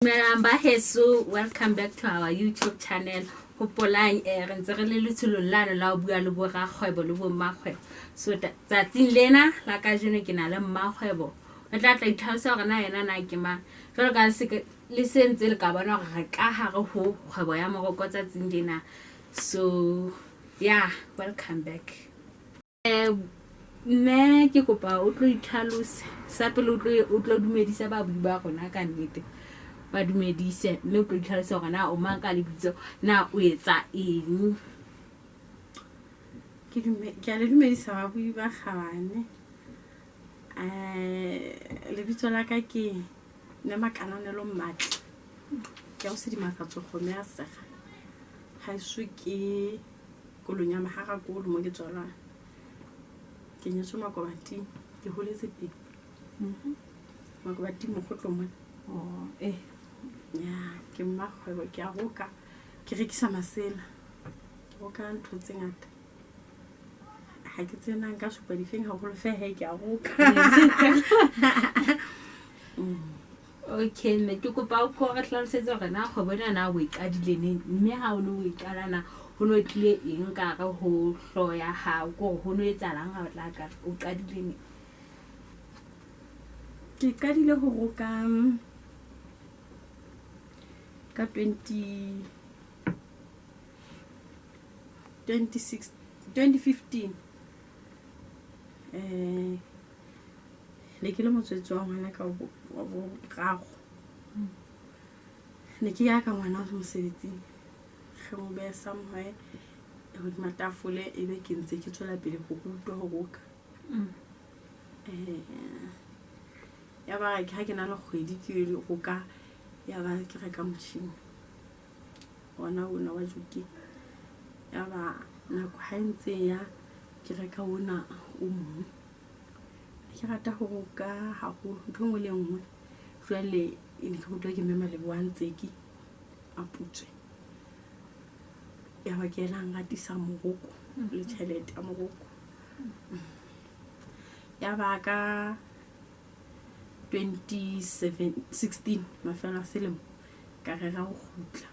Dumelang ba heso, welcome back to our YouTube channel. Hopolang re ntse re le letsholong lano la ho bua le borakgwebo le bommakgwebo. So tsatsing lena la kajeno ke na le mmakgwebo. O tla tla itlhalosa hore na yena na ke mang. Jwalo ka le se ntse le ka bona hore re ka hare ho kgwebo ya moroko tsatsing lena. So yeah, welcome back. Mme ke kopa o tlo itlhalose sa pele o tlo dumedisa babui ba rona ka nnete ba dumedise mme o tlo itlhalose hore na o mang ka lebitso na o etsa eng. Ke a le dumedisa babui ba kgabane. Lebitso la ka ke Mme Makananelo Mmatli. Ke ya go Sedimakatso kgomo ya sega. Haeso ke kolong ya Magagakolo mo ke tswalwang. Ke nyetswe Makobating, ke holetse teng. Makobating mokgotlo mona. Oh. Ya, ke mmakgwebo, ke a roka, ke rekisa masela. Ke roka ntho tse ngata. Ha ke tsena nka supa difeng haholo fe he ke a roka. Okay, mme ke kopa o ko re hlalosetse hore na kgwebo ena na o e qadile neng, mme ha o ne o e qala na ho no tlile eng ka hare ho hlooho ya hao, ke hore ho no etsahalang ha o tla qala, o qadile neng? Ke qadile ho roka ka twenty, twenty six, 2015. Ne ke le motswetse wa ngwana ka wa boraro. Ne ke ya ka ngwana mosebetsing, re mo beha somewhere hodima tafole, ebe ke ntse ke tswela pele ho rutwa ho roka. Ya ba ha ke na le kgwedi ke roka, ya ba ke reka motjhini ona ona wa Juki. Ya ba nako ha e ntse ya ke reka ona o mong. Ke rata ho roka haholo ntho e nngwe le e nngwe. Jwale e ne ke rutwa ke Mme Maleboha Ntseki a Putswe. Ya ba ke yena a nratisa moroko le tjhelete ya moroko. Ya ba ka twenty seven, sixteen mafelo a selemo ka rera ho kgutla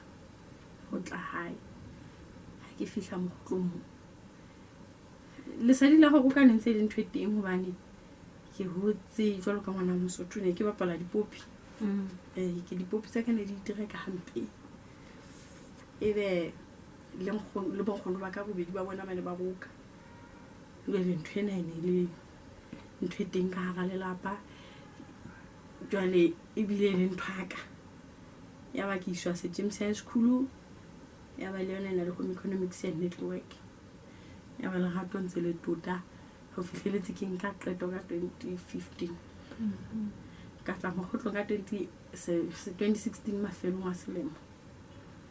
ho tla hae. Ha ke fihla mokgotlong mo, lesedi la ho roka ne ntse e le ntho e teng hobane ke hotse jwalo ka ngwana Mosotho, ne ke bapala dipopi. Ke dipopi tsa ka ne di itereka hampe. Ebe le nkgono le bonkgono ba ka bobedi ba bona ba ne ba roka. Jwale ntho ena e ne le ntho e teng ka hara lelapa. Jwale ebile e le ntho ya ka. Ya ba ke iswa St James High School, ya ba le yona e na le home economics and network. Ya ba lerato ntse le tota ho fihleletse ke nka qeto ka 2015. Ka tla mokgotlong ka 2016 mafelong a selemo.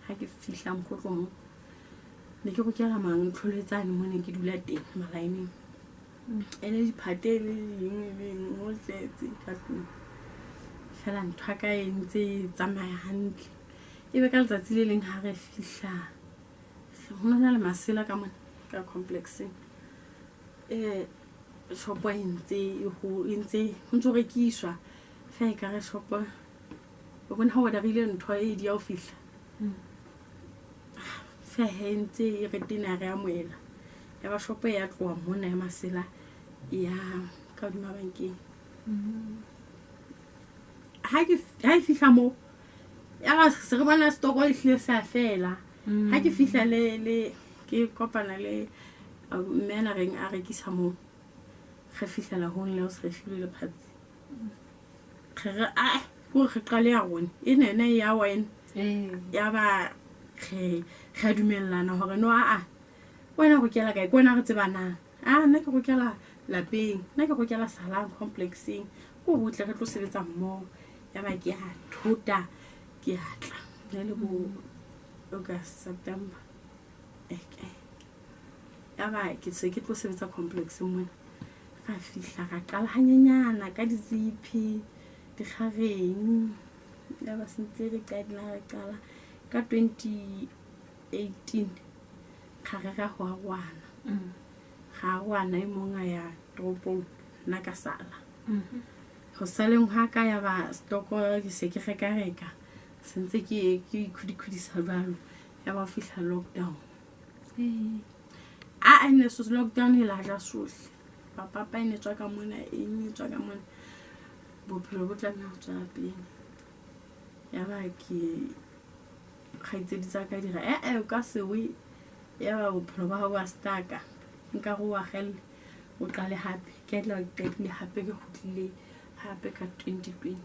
Ha ke fihla mokgotlong mo, ne ke rokela mang tlholetsane mo ne ke dula teng malaeneng. Ene diphate le eng le eng ho tletse ka tlung. Feela ntho ya ka e ntse e tsamaya hantle. Ebe ka letsatsi le leng ha re fihla, ho no na le masela ka mona ka complexeng. Shopo e ntse e ho, e ntse ho ntso rekiswa. Feela ekare shopo o bona ha o order-ile ntho e di ya ho fihla. Feela he ntse e re tena re amohela. Ya ba shopo ya tloha mona ya masela ya ka hodima bankeng. Ha ke ha e fihla moo, ya ba se re bona stoko e hlile se a fela. Ha ke fihla le le ke kopana le mme ana reng a rekisa moo. Re fihlela ho nna o se re filwe lephatsi. Re re a ko re qale ya rona. E ne ena e ya wena. Ya ba re re dumellana hore no a a wena rokela kae? Ke wena re tsebanang. A nna ke rokela lapeng, nna ke rokela Salang complexeng. Ko ho tle re tlo sebetsa mmoho. Ya ba ke a thota, ke a tla. Ne le bo August, September. Eke. Ya ba ke se ke tlo sebetsa complexeng mona. Ra fihla ra qala hanyenyana ka ditsiphi, dikgareng. Ya ba sentse re qadile re qala ka 2018 ga re ra ho arohana. Ga arohana e mong a ya toropong, nna ka sala. Ho saleng ha ka ya ba stoko ke se ke reka reka. Sentse ke ikhodikhudisa jwalo, ya ba fihla lockdown. A ne so lockdown e la ja sohle. Papa e ne tswa ka mona, eng e tswa ka mona. Bophelo bo tlameha ho tswela pele. Ya ba ke kgaitsedi tsa ka di re, o ka se we. Ya ba bophelo ba hao ba staka. Nka re o akgelle, o qale hape. Ke tla qetile hape ke kgutlile hape ka 2020.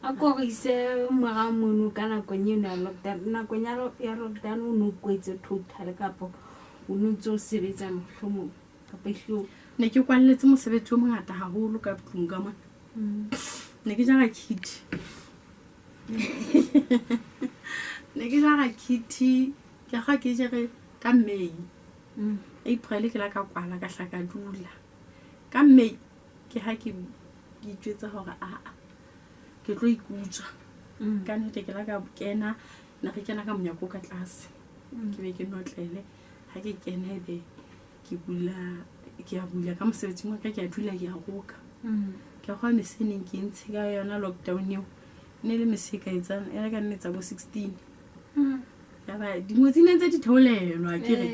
A ko re ise morao mono ka nakong eno ya lockdown. Nakong ya lockdown o no kwetse total kapa o no ntse o sebetsa mohlomong kapa ehlile o Ne ke kwalletse mosebetsi o mongata haholo ka tlung ka mona. Ne ke jara kitty. Ne ke jara kitty, ke ga ke jere ka May. April ke la ka kwala ka hla ka dula. Ka May ke ha ke itjwetsa hore a ke tlo ikutswa. Ka nnete ke la ka kena, ne re kena ka monyako ka tlase. Ke be ke notlele. Ha ke kena ebe ke bula, ke a bula ka mosebetsing wa ka, ke a dula ke a roka. Ke a kgona mese e neng ke ntshe ka yona lockdown eo. Ne le mese e ka etsang, e le ka nne tsa bo 16. Ya ba dingwetsi ne ntse di theolelwa, ke re.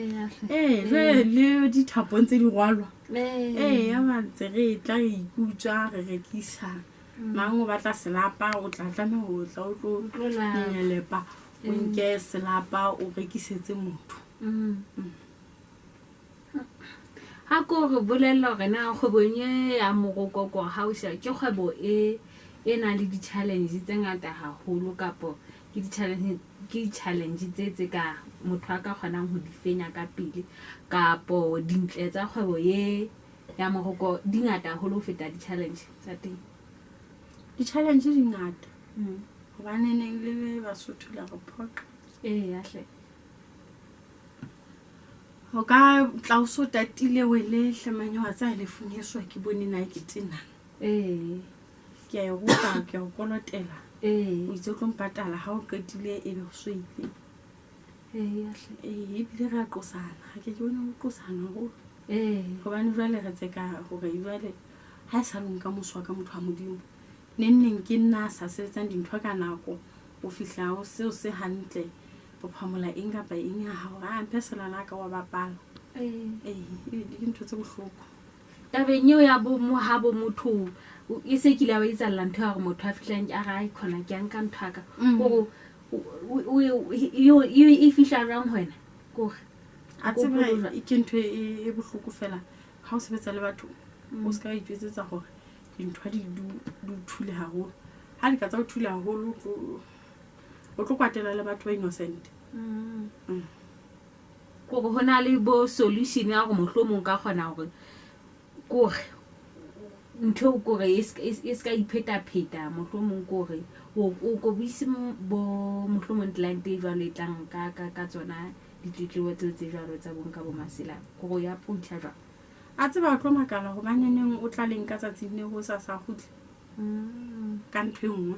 Jwale le dithapo ntse di rwalwa. Ya ba ntse re tla re ikutswa, re rekisa. Mang o batla selapa, o tla tlameha ho tla o tlo nyenyelepa, o nke selapa o rekisetse motho. Ha ko re bolella hore na kgwebong e ya morokoko ha o sheba ke kgwebo e nang le di-challenge tse ngata haholo kapo ke di-challenge tse ka motho a ka kgonang ho di fenya ka pele kapo dintle tsa kgwebo e ya moroko di ngata haholo ho feta di-challenge tsa teng. Di-challenge di ngata. Hobane neng le le Basotho la re phoqa. Ya hle. Ho ka tla o so tatile wele hlemanya wa tsaya lefung heso ke bone na ke tena. Ke a e roka, ke a o kolotela. O itse o tlo mpatala ha o qetile ebe o so ile. Ya hle. Ebile re a qosana. Ha ke bone ho qosana haholo. Hobane jwale re tseka hore jwale ha e sa le nka moso wa ka motho wa Modimo. Neng neng ke nna a sa sebetsang dintho ka nako, o fihla o seo se hantle, o phamola eng kapa eng ya hao, a mphe selala ka wa bapala. Ke ntho tse bohloko. Tabeng eo ya bo mo ha bo motho e se kile ba etsalla ntho ya hore motho a fihlang a re, ai khona ke a nka ntho ya ka. Kore e fihla jwang ho wena? Kore A tseba ke ntho e bohloko fela ha o sebetsa le batho, o ska itjwetsetsa hore dintho di o thule haholo. Ha di ka tsa o thule haholo, o tlo kwatela le batho ba innocent. Kore ho na le bo solution ya hore mohlomong ka kgona hore kore ntho eo kore e ska iphetapheta, mohlomong kore o ko buise bo mohlomong client e jwalo e tlang ka tsona ditletlebo tseo tse jwalo tsa bo nka bo masela, kore o ya approacha jwang? A tseba o tlo makala hobane neng o tla leng ka tsatsing leo ho sa sa kgutle. Ka ntho e nngwe.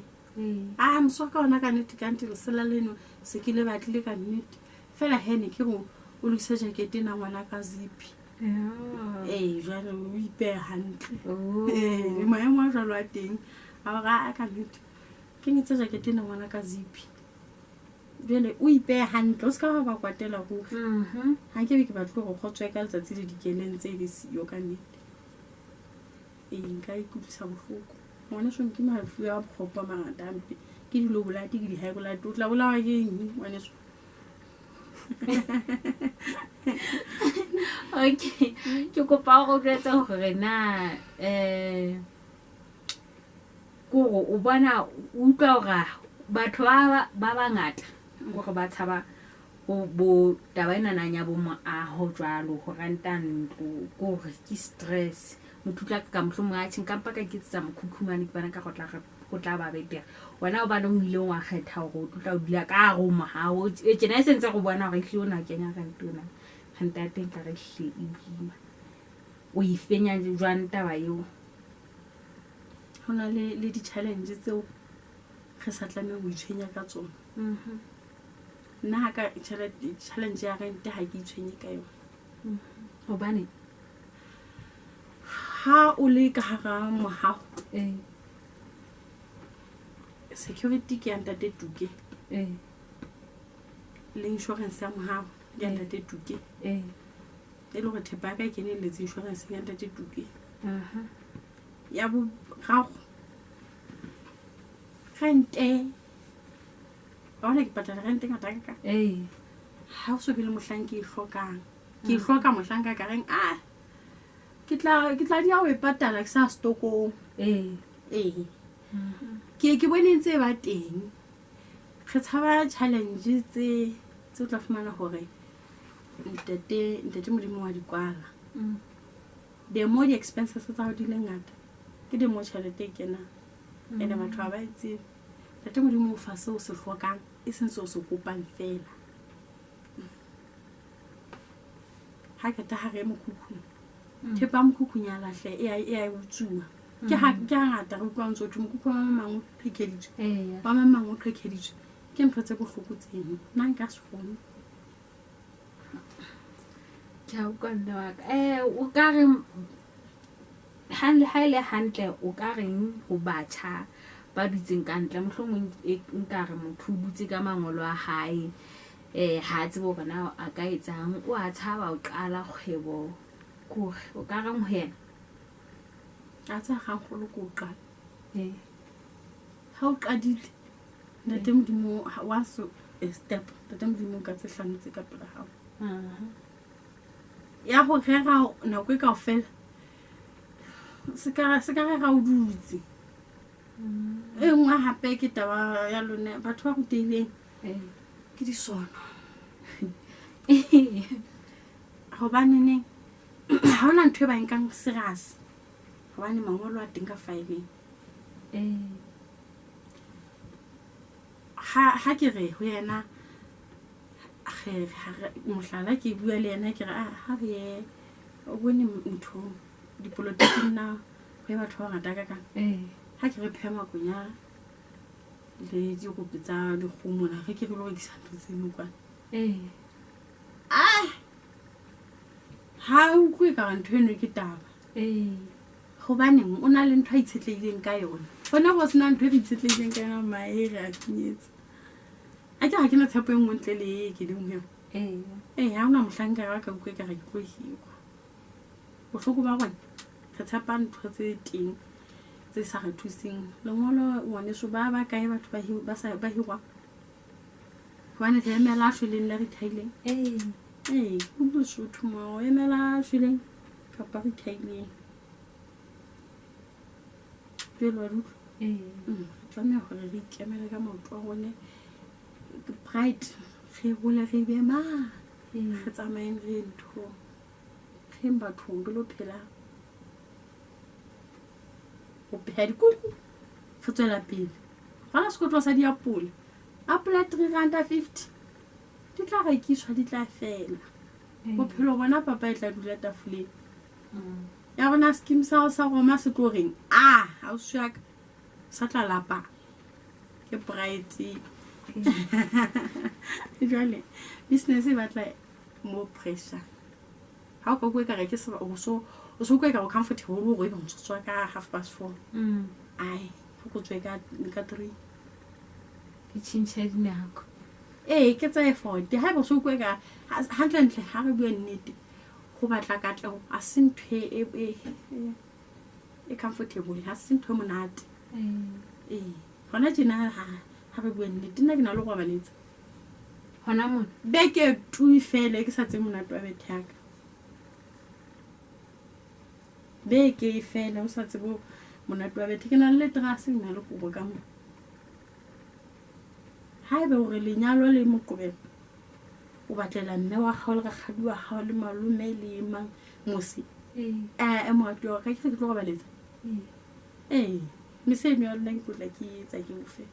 A moso ka ona ka nnete, ka nnete lesela leno se ke le batlile ka nnete. Fela he ne ke re o lokise jacket ena ngwana ka zipi. Jwale o ipehe hantle. Le maemo a jwalo a teng. A re, a ka nnete. Ke ngetse jacket ena ngwana ka zipi. Jwale o ipehe hantle, o ska ba ba kwatela ruri. Ha nke be ke batle hore kgotso ya ka letsatsi le dikeleng tse le siyo ka nnete. Nka ikutlwisa bohloko. Ngwaneso ke mafu a bokgopo a mangata hampe. Ke di-low blood, ke di-high blood. O tla bolawa ke eng ngwaneso? Okay, ke kopa hore o jwetse hore na kore o bona o utlwa hore batho ba bangata hore ba tshaba bo taba ena nang ya bo moaho jwalo, ho renta ntlo, kore ke stress. Motho o tla ka mohlomong a tjhe, nka mpa ka iketsetsa mokhukhu mane, ke bona ka go tla re go tla ba betere. Wena o baneng o ile wa kgetha hore o tla o dula ka hare ho moaho. E tjena e sentse go bona hore ehlile o na kenya rent ona. Rent ya teng ka re ehlile e boima. O e fenya jwang taba eo? Ho na le di-challenge tseo re sa tlamehang ho itshwenya ka tsona. Nna ha ka challenge ya rent ha ke itshwenye ka yona. Hobane? Ha o le ka hara mohaho, Security ke ya ntate Tuke. Le insurance ya mohaho ke ya ntate Tuke. E le hore thepa ya ka e kenelletse insurance ya ntate Tuke. Ya boraro rente. Wa bona ke patala rente ngata ka. Ha o so be le mohlang ke e hlokang. Ke e hloka mohlang ka reng a ke tla di ya ho e patala ke sa stokong. Ee. Ke bone ntse ba teng. Re tshaba challenge tse o tla fumana hore ntate Modimo wa di kwala. The more di expenses tsa hao di le ngata, ke the more tjhelete e kenang. Ene batho ha ba e tsebe. Ntate Modimo o fa seo se hlokang, e seng seo se kopang fela. Ha ke ta hare mokhukhung. Thepa mokhukhung ya lahle e a utsuwa. Ke ha ngata re utlwa ntse ho mokhukhu wa mang o qhekeditswe. Wa mang o qhekeditswe. Ke ntho tse bohloko tseno. Nna nka se kgone. Ke a utlwa mme wa ka. O ka re ha ile hantle o ka reng ho batjha ba dutseng ka ntle, mohlomong nka re motho o dutse ka mangolo a hae, ha a tsebe hore na a ka etsang, o a tshaba ho qala kgwebo, kore o ka reng ho yena? A tsa kgolo ko qala. Ha o qadile ntate Modimo wa so a step, ntate Modimo ka tse hlano tse ka pela hao. Ya ho rera nako e kaofela se ka rera o dutse. E nngwe hape ke taba ya lona batho ba rutehileng ke disono. Hobane neng ha hona ntho e ba nkang serious. Hobane mangolo a teng ka fileng. Ha ke re ho yena mohlala ke bua le yena ke re ha re ye o bone ntho dipolotiking na ho ye batho ba bangata ka kang. Ha ke re pheha makonya le dirope tsa dikgomo na re ke re lo rekisa ntho tseno kwana. Ha o utlwe ka ntho eno ke taba. Hobaneng o na le ntho a itshetlehileng ka yona. Hona bo sena ntho e re itshetlehileng ka yona mae re a tinyetsa. A ke ha ke na tshepo e nngwe ntle le e ke leng ho yona. Ha hona mohlanka wa ka utlwe ka re ke tlo hirwa. Bohloko ba rona re tshepa ntho tse teng tse sa re thuseng. Lengolo ngwaneso ba ba kae batho ba hirwa? Hobane re emela a shweleng le rethaileng. O Lesotho mo emela a shweleng kapa rethaileng. Jwale wa utlwa? Re tlameha hore re ikemele ka maoto a rone. Pride re hole re be ma. Re tsamayeng re ntho. Re bathong re lo phela. Ho pheha dikuku. Re tswela pele. Rwala sekotlo sa diapole. Apole R3.50. Di tla rekiswa, di tla fela. Bophelo bona papa e tla dula tafoleng. Ya rona scheme sa Roma se tlo reng? Ha o swa ka sa tla lapa. Ke pride. Jwale business e batla more pressure. Ha o ka bua ka re ke se o so o ka o comfortable hore ebe o tswa ka 4:30. Ai, go tswe ka 3. Ke tjhentjhe dinako. Ke tsa effort. Ha ebe o so bua ka hantle ha re bua nnete. Ho batla katleho a se ntho e comfortable, ha se ntho e monate. Hona tjena ha re bua nnete, nna ke na le ho robaletsa. Hona mona beke tu fela ke sa tsebe monate wa bethe ya ka. Beke e fela o sa tsebe monate wa bethe. Ke na le leterase, ke na le kobo ka mo. Haebe hore lenyalo le moqobelo o batlela mme wa hao le rakgadi wa hao le malome le mang mose. Moratuwa wa ka ke tlo robaletsa. Mese eno ya lona ke tlotla ke etsa ke ofe.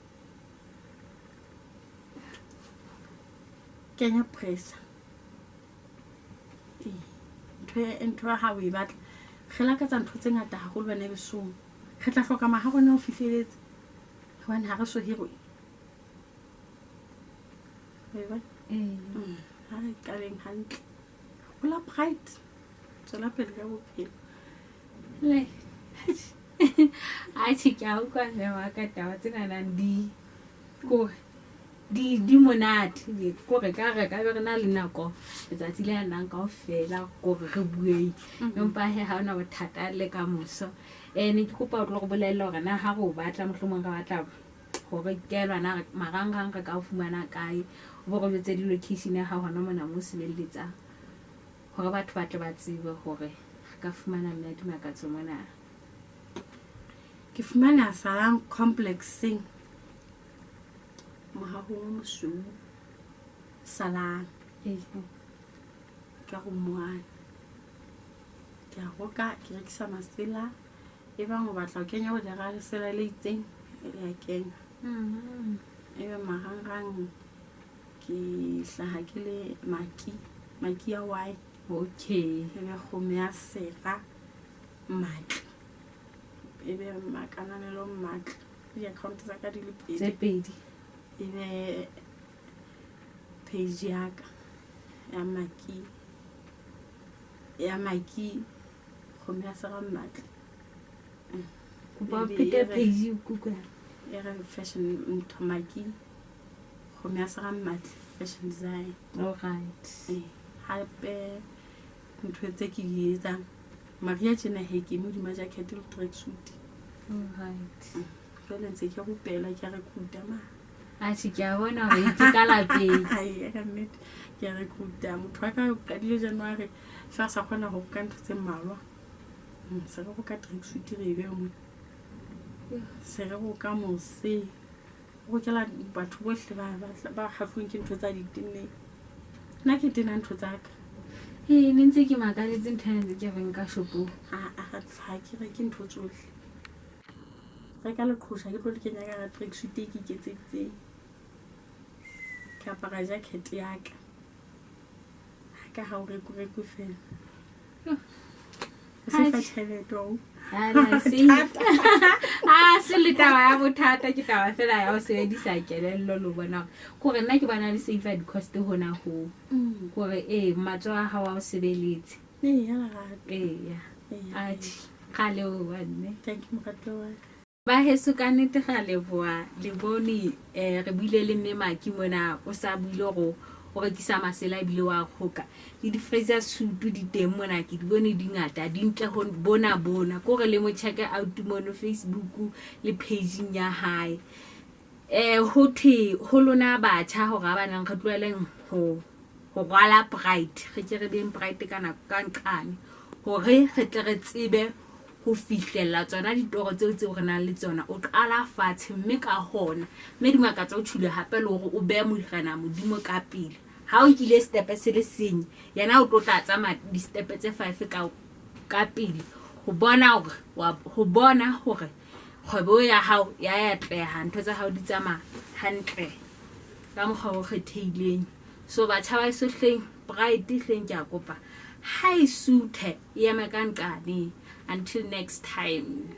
Kenya pressure. Ntho ya hao e batla. Re lakatsa ntho tse ngata haholo bana besong. Re tla hloka maha rona ho fihleletse. Hobane ha re so hirwe. Ha re qaleng hantle. Hola pride. Tswela pele ka bophelo. Le. Atjhe, ke a utlwa mme wa ka, taba tsenanang di kore di monate. Kore ka re ka be re na le nako letsatsi le nang kaofela kore re bueng, empa he ha ona bothata le ka moso. Ne ke kopa o tlo re bolella hore na ha re o batla, mohlomong re batla hore kelwa na marangrang re ka o fumana kae, o bo re jwetse di-location ya hao hona mona mo sebeletsang, hore batho ba tle ba tsebe hore re ka fumana mme ya Dimakatso mona. Ke fumana Salang Complexeng, mohahong o mosweu, Salang ka room 1. Ke a roka, ke rekisa masela. E bang o batla ho kenya order-a ya lesela le itseng, re a kenya. Ebe marangrang ke hlaha ke le Maki, Maki ya Y. Okay. Ebe kgomo ya sera Matl, ebe Makananelo Matl. Di-account tsa ka di le pedi. Tse pedi. Ebe page ya ka ya Maki, ya Maki kgomo ya sera Matl. Kopa o phete page o kutlwe. E re fashion ntho Maki kgomo ya sera Matl fashion design. All right. Hape ntho tse ke di etsang Maria tjena he ke modima jacket le tracksuit. All right. Jwale ntse ke rupela, ke a recruita ma. Atjhe, ke a bona hore ke ka lapeng. Ai, ka nnete ke a recruita. Motho wa ka o qadile January, fa sa kgona ho roka ntho tse mmalwa. Se re roka tracksuit re e behe mona. Se re roka mose. O rokela batho bohle ba kgahluweng ke ntho tsa ditenneng. Nna ke tena ntho tsa ka. Ee, ne ntse ke makaletse ntho ena ntse ke reng ka shopong. Ha ke reke ntho tsohle. Reka leqhosha ke tlo le kenya ka hara tracksuit e ke iketseditseng. Ke apara jacket ya ka. Ha ka ha o reku-reku fela. O se fa tjhelete o. Ha se le taba ya bothata, ke taba fela ya ho sebedisa kelello le ho bona hore nna ke bona le save di-cost hona ho. Hore matsoho a hao a o sebeletse. Ee, ya lerato. Eya. Atjhe, ra leboha mme. Thank you, moratuwa wa ka. Ba heso ka nnete ra leboha le bone, re buile le mme Maki mona, o sa buile hore o rekisa masela ebile wa roka. Le di-Fraser suit di teng mona, ke di bone di ngata, di ntle ho bona bona. Ke hore le mo check out mono Facebook le page-ing ya hae. Ho thwe ho lona batjha hore ha ba nang re tloheleng ho rwala pride, re ke re beng pride ka nako ka nqane, hore re tle re tsebe ho fihlella tsona ditoro tseo tseo re nang le tsona. O qala fatshe mme ka hona, mme Dimakatso o tjhule hape le hore o behe Morena Modimo ka pele. Ha o nkile stepe se le seng, yena o tlo tla tsamaya di-step tse 5 ka pele ho bona hore ho bona hore kgwebo ya hao ya atleha, ntho tsa hao di tsamaya hantle ka mokgwa o kgethehileng. So batjha ba eso hleng, pride hleng ke a kopa, ha e suthe e eme ka nqane. Until next time.